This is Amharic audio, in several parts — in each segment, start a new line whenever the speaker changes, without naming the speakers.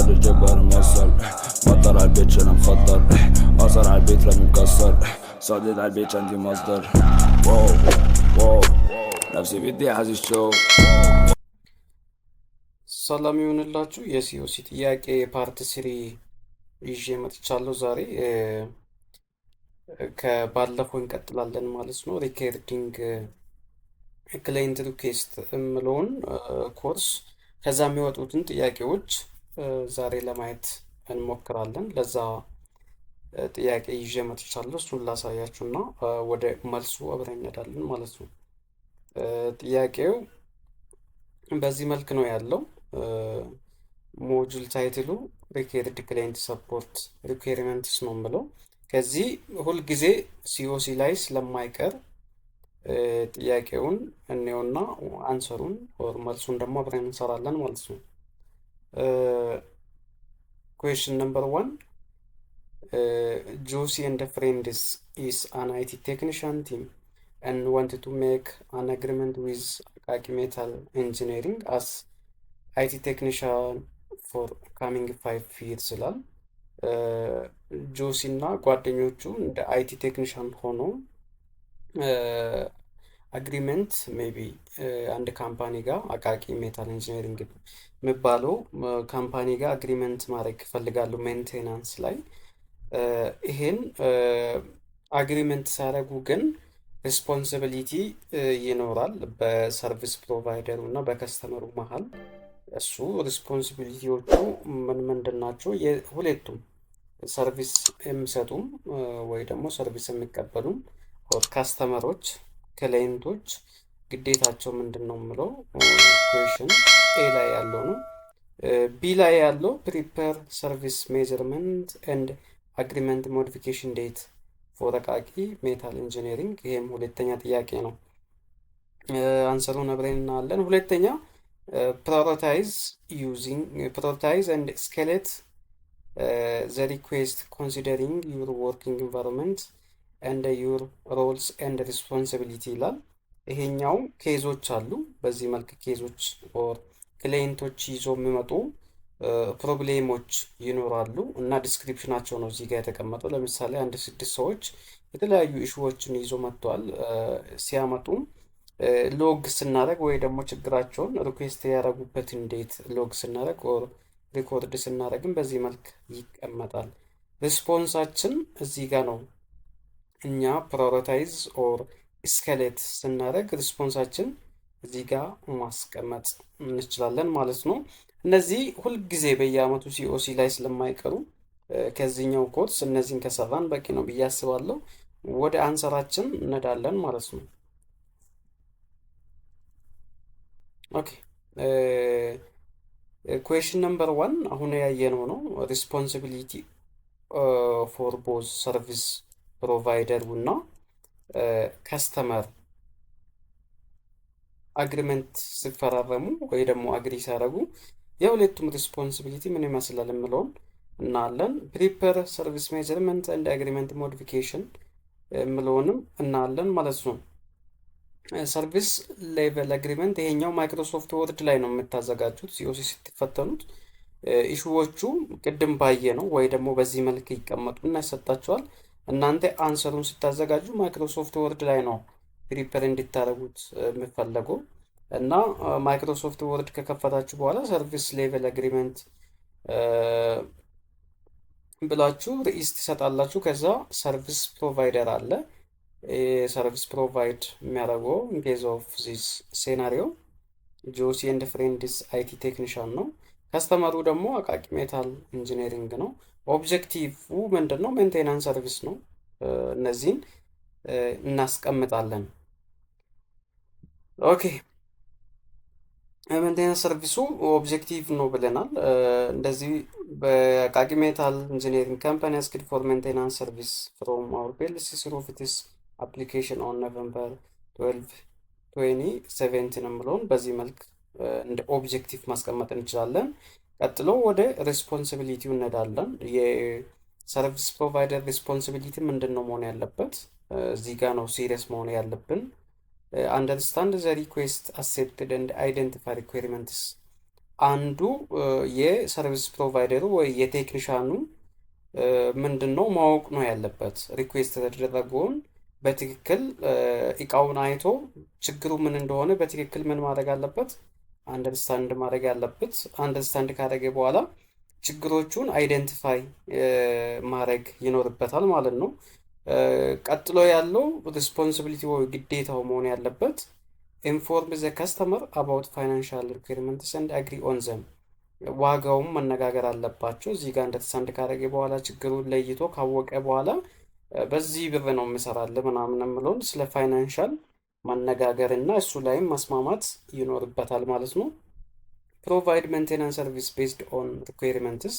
الجبار موصل مطر على البيت انا مخضر اثر على البيت رامي مكسر صادد على البيت عندي مصدر واو واو نفسي بدي حاسس شو.
ሰላም ይሁንላችሁ። የ COC ጥያቄ part 3 ይዤ መጥቻለሁ ዛሬ። ከባለፈው እንቀጥላለን ማለት ነው። Recording client request የምለውን ኮርስ ከዛ የሚወጡትን ጥያቄዎች ዛሬ ለማየት እንሞክራለን። ለዛ ጥያቄ ይዤ መጥቻለሁ። እሱን ላሳያችሁ እና ወደ መልሱ አብረን እንሄዳለን ማለት ነው። ጥያቄው በዚህ መልክ ነው ያለው። Module title ኡ required client support requirements ነው የምለው። ከዚህ ሁልጊዜ COC ላይ ስለማይቀር ጥያቄውን እንየውና answer ኡን or መልሱን ደግሞ አብረን እንሰራለን ማለት ነው። Question number 1: Josie and friends is an IT technician team and wanted to make an agreement with Akaki Metal Engineering as IT technician for coming 5 years ይላል። ጆሲ እና ጓደኞቹ እንደ IT technician ሆኖ agreement maybe አንድ company ጋር፣ አቃቂ Metal Engineering የሚባለው company ጋር agreement ማድረግ ይፈልጋሉ maintenance ላይ። ይሄን agreement ሲያደርጉ ግን responsibility ይኖራል በ service provider ኡ እና በ customer ኡ መሀል። እሱ responsibility ዎቹ ምን ምንድን ናቸው? ሁለቱም service የሚሰጡም ወይ ደግሞ service የሚቀበሉም customer ኦች፣ client ኦች ግዴታቸው ምንድን ነው የምለው question A ላይ ያለው ነው። B ላይ ያለው prepare service measurement and agreement modification date for አቃቂ Metal Engineering። ይሄም ሁለተኛ ጥያቄ ነው። Answer ኡን አብረን እናያለን። ሁለተኛ prioritize and escalate the request considering your working environment and your roles and responsibility ይላል። ይሄኛው case ኦች አሉ። በዚህ መልክ case ኦች or client ኦች ይዞ የሚመጡ problem ኦች ይኖራሉ እና description ኣቸው ነው እዚህ ጋር የተቀመጠው። ለምሳሌ አንድ ስድስት ሰዎች የተለያዩ issue ዎችን ይዞ መጥተዋል። ሲያመጡም log ስናደርግ ወይ ደግሞ ችግራቸውን request ያደረጉበት እንዴት log ስናደርግ or record ስናደርግም በዚህ መልክ ይቀመጣል። Response ኣችን እዚህ ጋር ነው። እኛ prioritize or escalate ስናደርግ response ኣችን እዚህ ጋር ማስቀመጥ እንችላለን ማለት ነው። እነዚህ ሁልጊዜ በየአመቱ COC ላይ ስለማይቀሩ ከዚህኛው ኮርስ እነዚህን ከሰራን በቂ ነው ብዬ አስባለሁ። ወደ answer ኣችን እንሄዳለን ማለት ነው። Okay, question number 1 አሁን ያየነው ነው። Responsibility for both service provider ኡ እና customer agreement ሲፈራረሙ ወይ ደግሞ agree ሲያደርጉ የሁለቱም responsibility ምን ይመስላል የምለውን እናያለን። Prepare service measurement and agreement modification የምለውንም እናያለን ማለት ነው። Service level agreement ይሄኛው Microsoft Word ላይ ነው የምታዘጋጁት COC ስትፈተኑት። Issue ዎቹ ቅድም ባየነው ወይ ደግሞ በዚህ መልክ ይቀመጡና ይሰጣቸዋል። እናንተ answer ኡን ስታዘጋጁ Microsoft Word ላይ ነው prepare እንድታደርጉት የሚፈለገው እና Microsoft Word ከከፈታችሁ በኋላ service level agreement ብላችሁ ርዕስ ትሰጣላችሁ። ከዛ service provider አለ። Service provide የሚያደርገው in case of this scenario ጆሲ and friends IT technician ነው። Customer ኡ ደግሞ አቃቂ Metal Engineering ነው። Objective ምንድን ነው? Maintenance service ነው። እነዚህን እናስቀምጣለን። Okay, maintenance service ኡ objective ነው ብለናል። እንደዚህ በአቃቂ Metal Engineering company asked for maintenance service from our PLC through its application on November 12 2017 የምለውን በዚህ መልክ እንደ objective ማስቀመጥ እንችላለን። ቀጥሎ ወደ responsibility ው እንሄዳለን። የ service provider responsibility ምንድን ነው መሆን ያለበት? እዚህ ጋር ነው serious መሆን ያለብን። Understand the request accepted and identify requirements አንዱ የ service provider ኡ ወይ የ technician ኑ ምንድን ነው ማወቅ ነው ያለበት። Request የተደረገውን በትክክል እቃውን አይቶ ችግሩ ምን እንደሆነ በትክክል ምን ማድረግ አለበት፣ understand ማድረግ ያለበት። Understand ካደረገ በኋላ ችግሮቹን identify ማድረግ ይኖርበታል ማለት ነው። ቀጥሎ ያለው responsibility ወይ ግዴታው መሆን ያለበት inform the customer about financial requirements and agree on them። ዋጋውም መነጋገር አለባቸው። እዚህ ጋር understand ካደረገ በኋላ፣ ችግሩን ለይቶ ካወቀ በኋላ በዚህ ብር ነው የምሰራልህ ምናምን የምለውን ስለ financial መነጋገር እና እሱ ላይም መስማማት ይኖርበታል ማለት ነው። Provide maintenance service based on requirements፣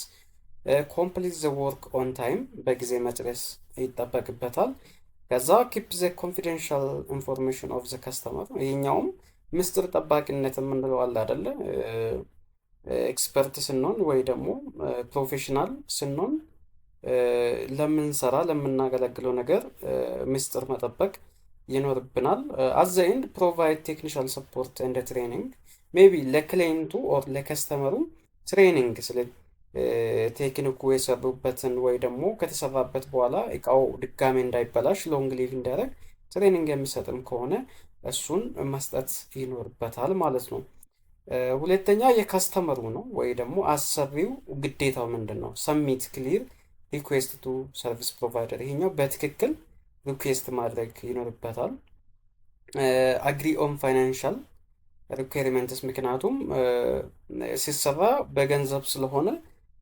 complete the work on time፣ በጊዜ መጨረስ ይጠበቅበታል። ከዛ keep the confidential information of the customer። ይሄኛውም ምስጢር ጠባቂነት የምንለው አለ አደለ? Expert ስንሆን ወይ ደግሞ professional ስንሆን ለምንሰራ ለምናገለግለው ነገር ምስጢር መጠበቅ ይኖርብናል። At the end provide technical support and training፣ maybe ለ client ኡ or ለ customer ኡ training ስለ ቴክኒኩ የሰሩበትን ወይ ደግሞ ከተሰራበት በኋላ እቃው ድጋሜ እንዳይበላሽ፣ long live እንዲያደርግ training የሚሰጥም ከሆነ እሱን መስጠት ይኖርበታል ማለት ነው። ሁለተኛ የ customer ኡ ነው ወይ ደግሞ አሰሪው ግዴታው ምንድን ነው? Submit clear request to service provider። ይሄኛው በትክክል request ማድረግ ይኖርበታል። Agree on financial requirements፣ ምክንያቱም ሲሰራ በገንዘብ ስለሆነ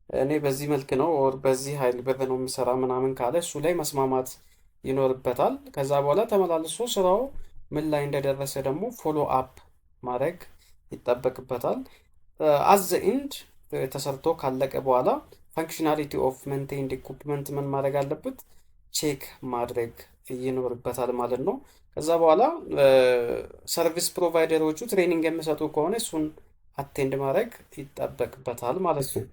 እኔ በዚህ መልክ ነው or በዚህ ኃይል ብር ነው የሚሰራ ምናምን ካለ እሱ ላይ መስማማት ይኖርበታል። ከዛ በኋላ ተመላልሶ ስራው ምን ላይ እንደደረሰ ደግሞ follow up ማድረግ ይጠበቅበታል። At the end ተሰርቶ ካለቀ በኋላ functionality of maintained equipment ምን ማድረግ አለበት? Check ማድረግ ይኖርበታል ማለት ነው። ከዛ በኋላ service provider ኦቹ training የሚሰጡ ከሆነ እሱን attend ማድረግ ይጠበቅበታል ማለት ነው።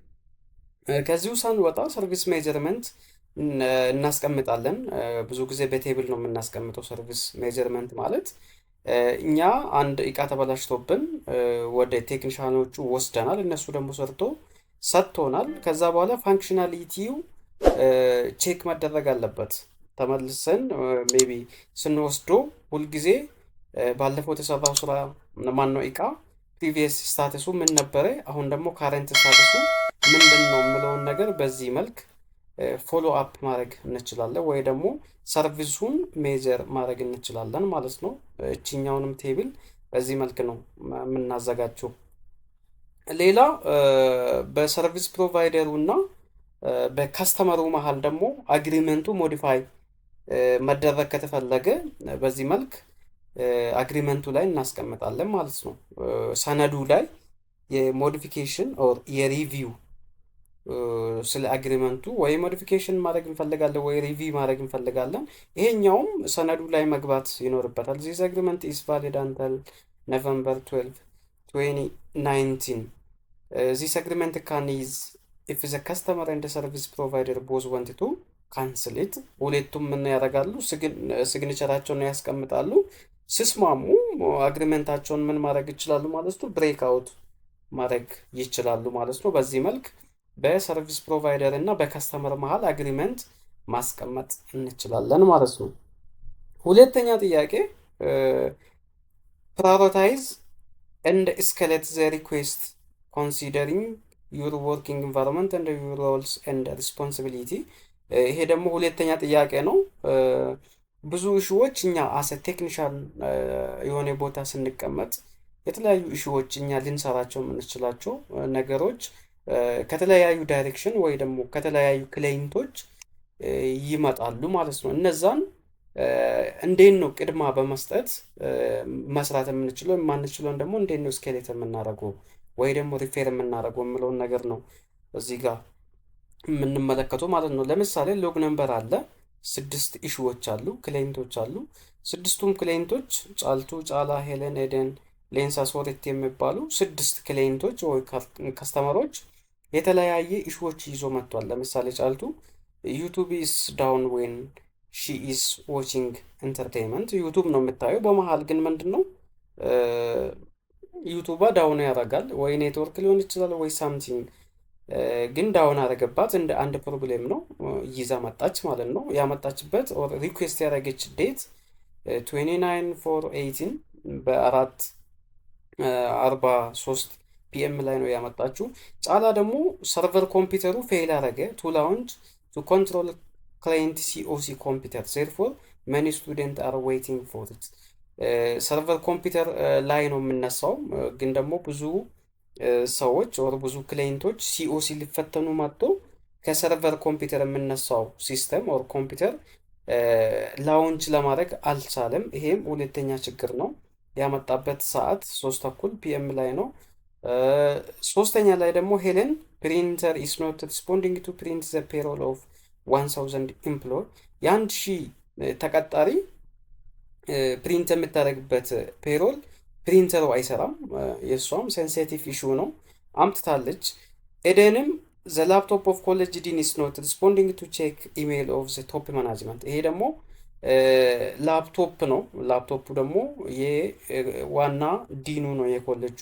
ከዚሁ ሳንወጣ service measurement እናስቀምጣለን። ብዙ ጊዜ በ table ነው የምናስቀምጠው። Service measurement ማለት እኛ አንድ እቃ ተበላሽቶብን ወደ technician ኖቹ ወስደናል። እነሱ ደግሞ ሰርቶ ሰጥቶናል። ከዛ በኋላ functionality ው check መደረግ አለበት። ተመልሰን maybe ስንወስዶ ሁልጊዜ ባለፈው የተሰራው ስራ ማነው እቃ previous status ኡ ምን ነበረ፣ አሁን ደግሞ current status ኡ ምንድን ነው የምለውን ነገር በዚህ መልክ follow up ማድረግ እንችላለን፣ ወይ ደግሞ service ኡን measure ማድረግ እንችላለን ማለት ነው። እችኛውንም table በዚህ መልክ ነው የምናዘጋጀው። ሌላ በ service provider ኡ እና በ customer ኡ መሀል ደግሞ agreement ኡ modify መደረግ ከተፈለገ በዚህ መልክ agreement ኡ ላይ እናስቀምጣለን ማለት ነው። ሰነዱ ላይ የ modification or የ review ስለ agreement ኡ ወይ modification ማድረግ እንፈልጋለን ወይ review ማድረግ እንፈልጋለን። ይሄኛውም ሰነዱ ላይ መግባት ይኖርበታል። This agreement is valid until November 12 2019። This agreement can is if the customer and service provider both want to cancel it። ሁለቱም ምን ያደርጋሉ? Signature ኣቸውን ያስቀምጣሉ። ሲስማሙ agreement ኣቸውን ምን ማድረግ ይችላሉ ማለት ነው? Break out ማድረግ ይችላሉ ማለት ነው። በዚህ መልክ በ service provider እና በ customer መሀል agreement ማስቀመጥ እንችላለን ማለት ነው። ሁለተኛ ጥያቄ prioritize and escalate the request considering your working environment and your roles and responsibility። ይሄ ደግሞ ሁለተኛ ጥያቄ ነው። ብዙ issue ዎች እኛ as a technician የሆነ ቦታ ስንቀመጥ የተለያዩ issue ዎች እኛ ልንሰራቸው የምንችላቸው ነገሮች ከተለያዩ direction ወይ ደግሞ ከተለያዩ client ኦች ይመጣሉ ማለት ነው። እነዛን እንዴት ነው ቅድሚያ በመስጠት መስራት የምንችለው፣ የማንችለውን ደግሞ እንዴት ነው escalate የምናደርገው ወይ ደግሞ refer የምናደርገው የምለውን ነገር ነው እዚህ ጋር የምንመለከተው ማለት ነው። ለምሳሌ log number አለ፣ ስድስት issue ዎች አሉ፣ client ኦች አሉ። ስድስቱም client ኦች ጫልቱ፣ ጫላ፣ ሄለን፣ ኤደን፣ ሌንሳ፣ ሶሬት የሚባሉ ስድስት client ኦች ወይ customer ኦች የተለያየ issue ዎች ይዞ መጥቷል። ለምሳሌ ጫልቱ YouTube is down when she is watching entertainment፣ YouTube ነው የምታየው። በመሀል ግን ምንድን ነው YouTube ዋ down ያደርጋል ወይ ኔትወርክ ሊሆን ይችላል ወይ something፣ ግን down አደረገባት። እንደ አንድ problem ነው ይዛ መጣች ማለት ነው። ያመጣችበት request ያደረገች date 29 4 18 በ4:43 PM ላይ ነው ያመጣችው። ጫላ ደግሞ server ኮምፒውተሩ fail አደረገ to launch to control client COC computer, therefore many student are waiting for it። Server ኮምፒውተር ላይ ነው የምነሳው፣ ግን ደግሞ ብዙ ሰዎች or ብዙ client ኦች COC ሊፈተኑ መጥቶ ከ server ኮምፒውተር የምነሳው system or ኮምፒውተር launch ለማድረግ አልቻለም። ይሄም ሁለተኛ ችግር ነው። ያመጣበት ሰዓት 3:30 PM ላይ ነው። ሶስተኛ ላይ ደግሞ ሄለን printer is not responding to print the payroll of 1000 employee። የ1000 ተቀጣሪ print የምታደርግበት payroll printer ኡ አይሰራም። የእሷም sensitive issue ነው አምጥታለች። ኤደንም the laptop of college dean is not responding to check email of the top management። ይሄ ደግሞ ላፕቶፕ ነው። ላፕቶፑ ደግሞ የዋና ዲኑ ነው የኮሌጁ።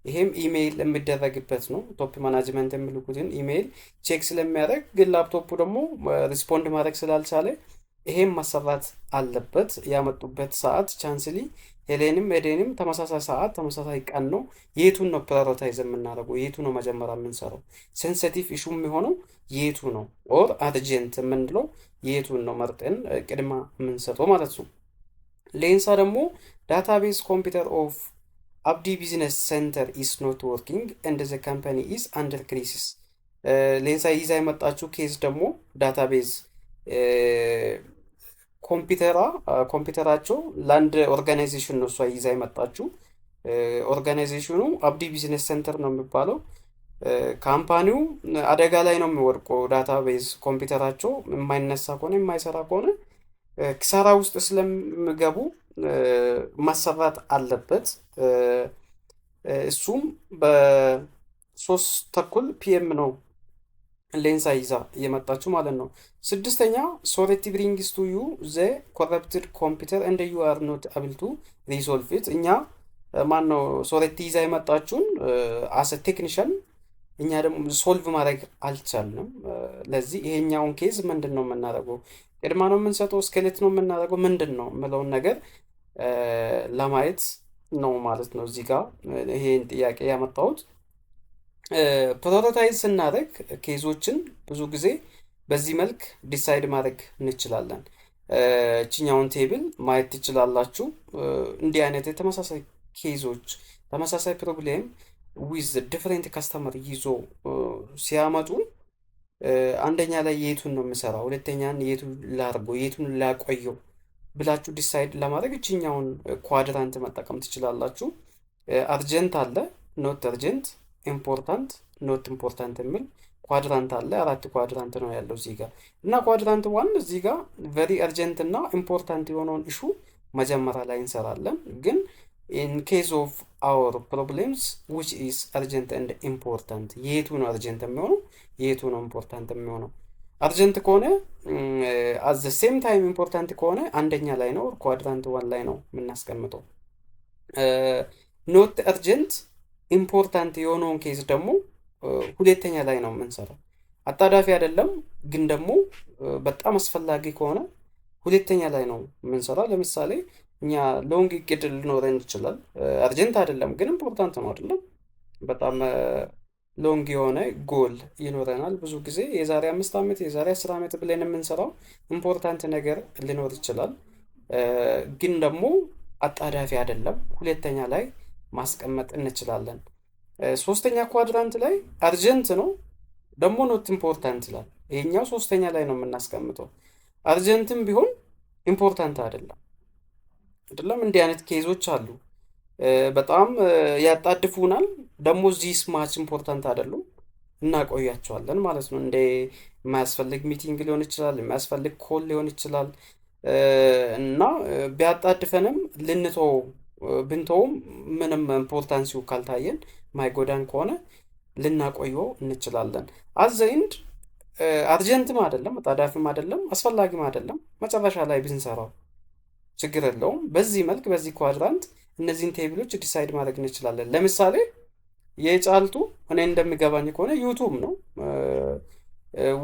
ይሄም ኢሜይል የሚደረግበት ነው። Top management የሚልኩትን email check ስለሚያደርግ ግን ላፕቶፑ ደግሞ respond ማድረግ ስላልቻለ ይሄም መሰራት አለበት። ያመጡበት ሰዓት ቻንስሊ ሄሌንም ኤዴንም ተመሳሳይ ሰዓት ተመሳሳይ ቀን ነው። የቱን ነው prioritize የምናደርገው? የቱ ነው መጀመሪያ የምንሰራው? Sensitive issue የሚሆነው የቱ ነው? Or urgent የምንለው የቱን ነው መርጠን ቅድሚያ የምንሰጠው ማለት ነው። ሌንሳ ደግሞ database computer of አብዲ business center is not working and the company is under crisis። ሌንሳ ይዛ የመጣችው case ደግሞ database ኮምፒውተራቸው ለአንድ organization ነው እሷ ይዛ የመጣችው። Organization ኑ አብዲ business center ነው የሚባለው። Company ው አደጋ ላይ ነው የሚወድቀው። Database ኮምፒውተራቸው የማይነሳ ከሆነ፣ የማይሰራ ከሆነ ኪሳራ ውስጥ ስለሚገቡ መሰራት አለበት። እሱም በ3:30 PM ነው ሌንሳ ይዛ እየመጣችው ማለት ነው። ስድስተኛ ሶሬቲ brings to you the corrupted computer and you are not able to resolve it። እኛ ማን ነው ሶሬቲ ይዛ የመጣችውን as a technician እኛ ደግሞ solve ማድረግ አልቻልንም። ለዚህ ይሄኛውን case ምንድን ነው የምናደርገው? ቅድሚያ ነው የምንሰጠው? Escalate ነው የምናደርገው? ምንድን ነው የምለውን ነገር ለማየት ነው ማለት ነው። እዚህ ጋር ይሄን ጥያቄ ያመጣሁት prioritize ስናደርግ case ኦችን ብዙ ጊዜ በዚህ መልክ decide ማድረግ እንችላለን። እችኛውን table ማየት ትችላላችሁ። እንዲህ አይነት የተመሳሳይ case ኦች ተመሳሳይ problem with different customer ይዞ ሲያመጡ አንደኛ ላይ የቱን ነው የምሰራው፣ ሁለተኛን የቱን ላርገው፣ የቱን ላቆየው ብላችሁ decide ለማድረግ እችኛውን quadrant መጠቀም ትችላላችሁ። Urgent አለ፣ not urgent፣ important፣ not important የሚል quadrant አለ። አራት quadrant ነው ያለው እዚህ ጋር። እና quadrant one እዚህ ጋር very urgent እና important የሆነውን issue መጀመሪያ ላይ እንሰራለን። ግን in case of our problems, which is urgent and important? የቱ ነው urgent የሚሆነው? የቱ ነው important የሚሆነው? Urgent ከሆነ at the same time important ከሆነ አንደኛ ላይ ነው፣ quadrant one ላይ ነው የምናስቀምጠው። Not urgent important የሆነውን case ደግሞ ሁለተኛ ላይ ነው የምንሰራው። አጣዳፊ አይደለም ግን ደግሞ በጣም አስፈላጊ ከሆነ ሁለተኛ ላይ ነው የምንሰራው። ለምሳሌ እኛ long እቅድ ሊኖረን ይችላል። Urgent አይደለም ግን important ነው አይደለም። በጣም long የሆነ ጎል ይኖረናል። ብዙ ጊዜ የዛሬ 5 ዓመት፣ የዛሬ 10 ዓመት ብለን የምንሰራው important ነገር ሊኖር ይችላል። ግን ደግሞ አጣዳፊ አይደለም። ሁለተኛ ላይ ማስቀመጥ እንችላለን። ሶስተኛ quadrant ላይ urgent ነው ደግሞ not important ይላል። ይሄኛው ሶስተኛ ላይ ነው የምናስቀምጠው። Urgent ም ቢሆን important አይደለም አይደለም። እንዲህ አይነት case ኦች አሉ። በጣም ያጣድፉናል። ደግሞ this much important አይደሉም፣ እናቆያቸዋለን ማለት ነው። እንደ የማያስፈልግ meeting ሊሆን ይችላል፣ የማያስፈልግ call ሊሆን ይችላል እና ቢያጣድፈንም ልንተው ብንተውም ምንም importance ኡ ካልታየን ማይጎዳን ከሆነ ልናቆየው እንችላለን። At the end urgent ም አይደለም፣ አጣዳፊም አይደለም፣ አስፈላጊም አይደለም። መጨረሻ ላይ ብንሰራው ችግር የለውም። በዚህ መልክ በዚህ quadrant እነዚህን table ኦች decide ማድረግ እንችላለን። ለምሳሌ የጫልቱ እኔ እንደሚገባኝ ከሆነ YouTube ነው፣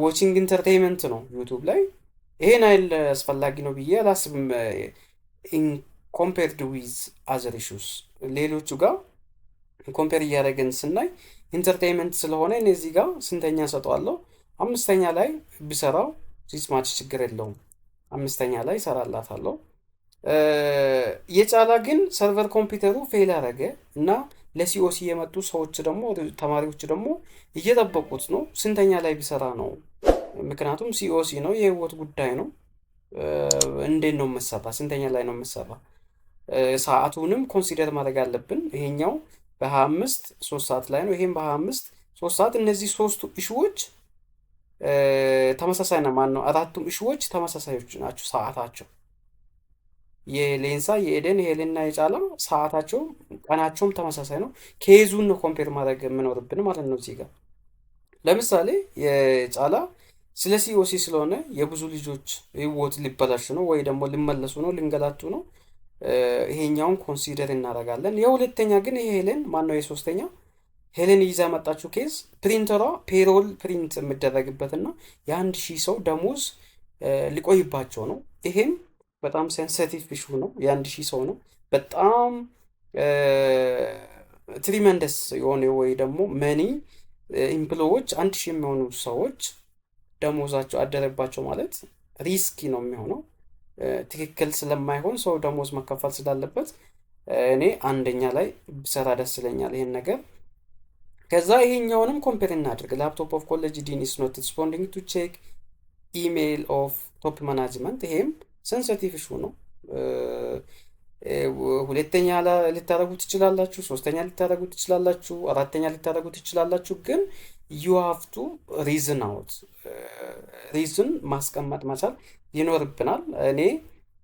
watching entertainment ነው YouTube ላይ። ይሄን ያህል አስፈላጊ ነው ብዬ አላስብም። In compared with other issues፣ ሌሎቹ ጋር compare እያደረግን ስናይ entertainment ስለሆነ እኔ እዚህ ጋር ስንተኛ ሰጠዋለሁ? አምስተኛ ላይ ብሰራው this much ችግር የለውም። አምስተኛ ላይ እሰራላታለሁ። የጫላ ግን server ኮምፒውተሩ fail አደረገ እና ለ COC የመጡ ሰዎች ደግሞ፣ ተማሪዎች ደግሞ እየጠበቁት ነው። ስንተኛ ላይ ቢሰራ ነው? ምክንያቱም COC ነው፣ የህይወት ጉዳይ ነው። እንዴት ነው የምሰራ? ስንተኛ ላይ ነው የምሰራ? ሰዓቱንም consider ማድረግ አለብን። ይሄኛው በ25 3 ሰዓት ላይ ነው። ይሄም በ25 3 ሰዓት። እነዚህ ሶስቱ issue ዎች ተመሳሳይ ነው። ማን ነው? አራቱም issue ዎች ተመሳሳዮች ናቸው ሰዓታቸው። የሌንሳ፣ የኤደን፣ የሄሌንና የጫላ ሰዓታቸው ቀናቸውም ተመሳሳይ ነው። Case ኡን ነው compare ማድረግ የምኖርብን ማለት ነው። እዚህ ጋር ለምሳሌ የጫላ ስለ COC ስለሆነ የብዙ ልጆች ህይወት ሊበላሽ ነው ወይ ደግሞ ሊመለሱ ነው፣ ሊንገላቱ ነው። ይሄኛውን consider እናደርጋለን። የሁለተኛ ግን ይሄ ሄሌን ማነው፣ የሶስተኛ ሄሌን ይዛ ያመጣችው case printer ሯ payroll print የሚደረግበትና የ1,000 ሰው ደሞዝ ሊቆይባቸው ነው። ይሄም በጣም sensitive issue ነው። የ1,000 ሰው ነው። በጣም tremendous የሆነ ወይ ደግሞ many employee ዎች፣ 1,000 የሚሆኑ ሰዎች ደሞዛቸው አደረባቸው ማለት risky ነው የሚሆነው። ትክክል ስለማይሆን ሰው ደሞዝ መከፈል ስላለበት እኔ አንደኛ ላይ ብሰራ ደስ ይለኛል ይሄን ነገር። ከዛ ይሄኛውንም compare እናድርግ። Laptop of college dean is not responding to check email of top management። ይሄም sensitive issue ነው። ሁለተኛ ልታደርጉ ትችላላችሁ፣ ሶስተኛ ልታደርጉ ትችላላችሁ፣ አራተኛ ልታደርጉ ትችላላችሁ። ግን you have to reason out፣ reason ማስቀመጥ መቻል ይኖርብናል። እኔ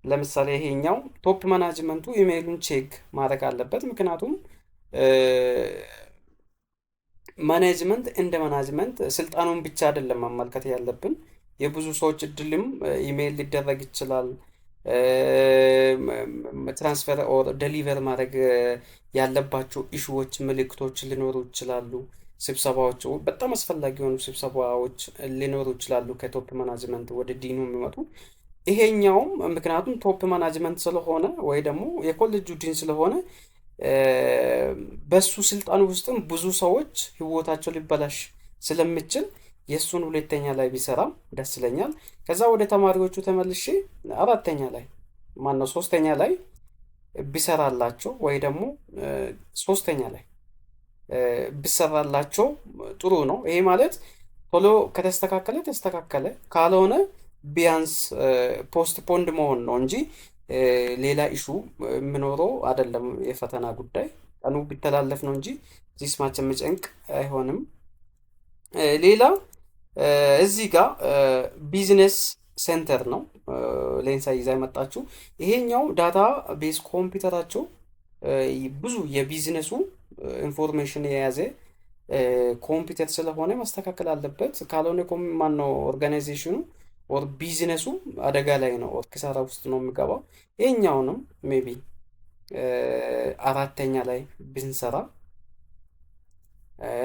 ለምሳሌ ይሄኛው top management ኡ email ኡን check ማድረግ አለበት። ምክንያቱም management እንደ management ስልጣኑን ብቻ አይደለም መመልከት ያለብን። የብዙ ሰዎች እድልም ኢሜይል ሊደረግ ይችላል። Transfer or deliver ማድረግ ያለባቸው issue ዎች፣ ምልክቶች ሊኖሩ ይችላሉ። ስብሰባዎች፣ በጣም አስፈላጊ የሆኑ ስብሰባዎች ሊኖሩ ይችላሉ ከ top management ወደ ዲኑ የሚመጡ። ይሄኛውም ምክንያቱም top management ስለሆነ ወይ ደግሞ የኮሌጁ ዲን ስለሆነ በሱ ስልጣን ውስጥም ብዙ ሰዎች ህይወታቸው ሊበላሽ ስለሚችል የእሱን ሁለተኛ ላይ ቢሰራም ደስ ይለኛል። ከዛ ወደ ተማሪዎቹ ተመልሼ አራተኛ ላይ፣ ማነው፣ ሶስተኛ ላይ ቢሰራላቸው ወይ ደግሞ ሶስተኛ ላይ ቢሰራላቸው ጥሩ ነው። ይሄ ማለት ቶሎ ከተስተካከለ ተስተካከለ፣ ካልሆነ ቢያንስ postponed መሆን ነው እንጂ ሌላ issue የሚኖረው አይደለም። የፈተና ጉዳይ ቀኑ ቢተላለፍ ነው እንጂ this much የሚጨንቅ አይሆንም። ሌላ እዚህ ጋር business center ነው ሌንሳ ይዛ የመጣችው። ይሄኛው database ኮምፒውተራቸው ብዙ የ business ኡ information የያዘ ኮምፒውተር ስለሆነ መስተካከል አለበት። ካልሆነ ማነው organization ኑ or business ኡ አደጋ ላይ ነው or ኪሳራ ውስጥ ነው የሚገባው። ይሄኛውንም maybe አራተኛ ላይ ብንሰራ፣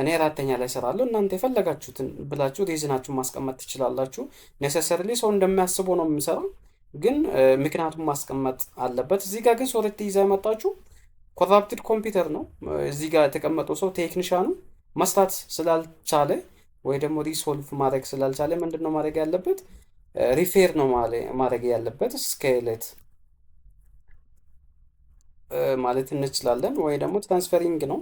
እኔ አራተኛ ላይ እሰራለሁ። እናንተ የፈለጋችሁትን ብላችሁ reason ኣችሁን ማስቀመጥ ትችላላችሁ። Necessarily ሰው እንደሚያስበው ነው የሚሰራው፣ ግን ምክንያቱም ማስቀመጥ አለበት። እዚህ ጋር ግን ሶሬቲ ይዛ የመጣችሁ corrupted ኮምፒውተር ነው። እዚህ ጋር የተቀመጠው ሰው technician ኑ መስራት ስላልቻለ ወይ ደግሞ resolve ማድረግ ስላልቻለ ምንድን ነው ማድረግ ያለበት? Refer ነው ማድረግ ያለበት፣ escalate ማለት እንችላለን፣ ወይ ደግሞ transferring ነው፣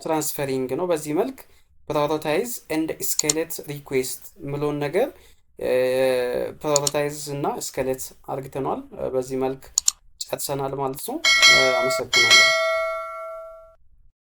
transferring ነው። በዚህ መልክ prioritize and escalate request ምለውን ነገር prioritize እና escalate አርግተኗል። በዚህ መልክ ጨርሰናል ማለት ነው። አመሰግናለሁ።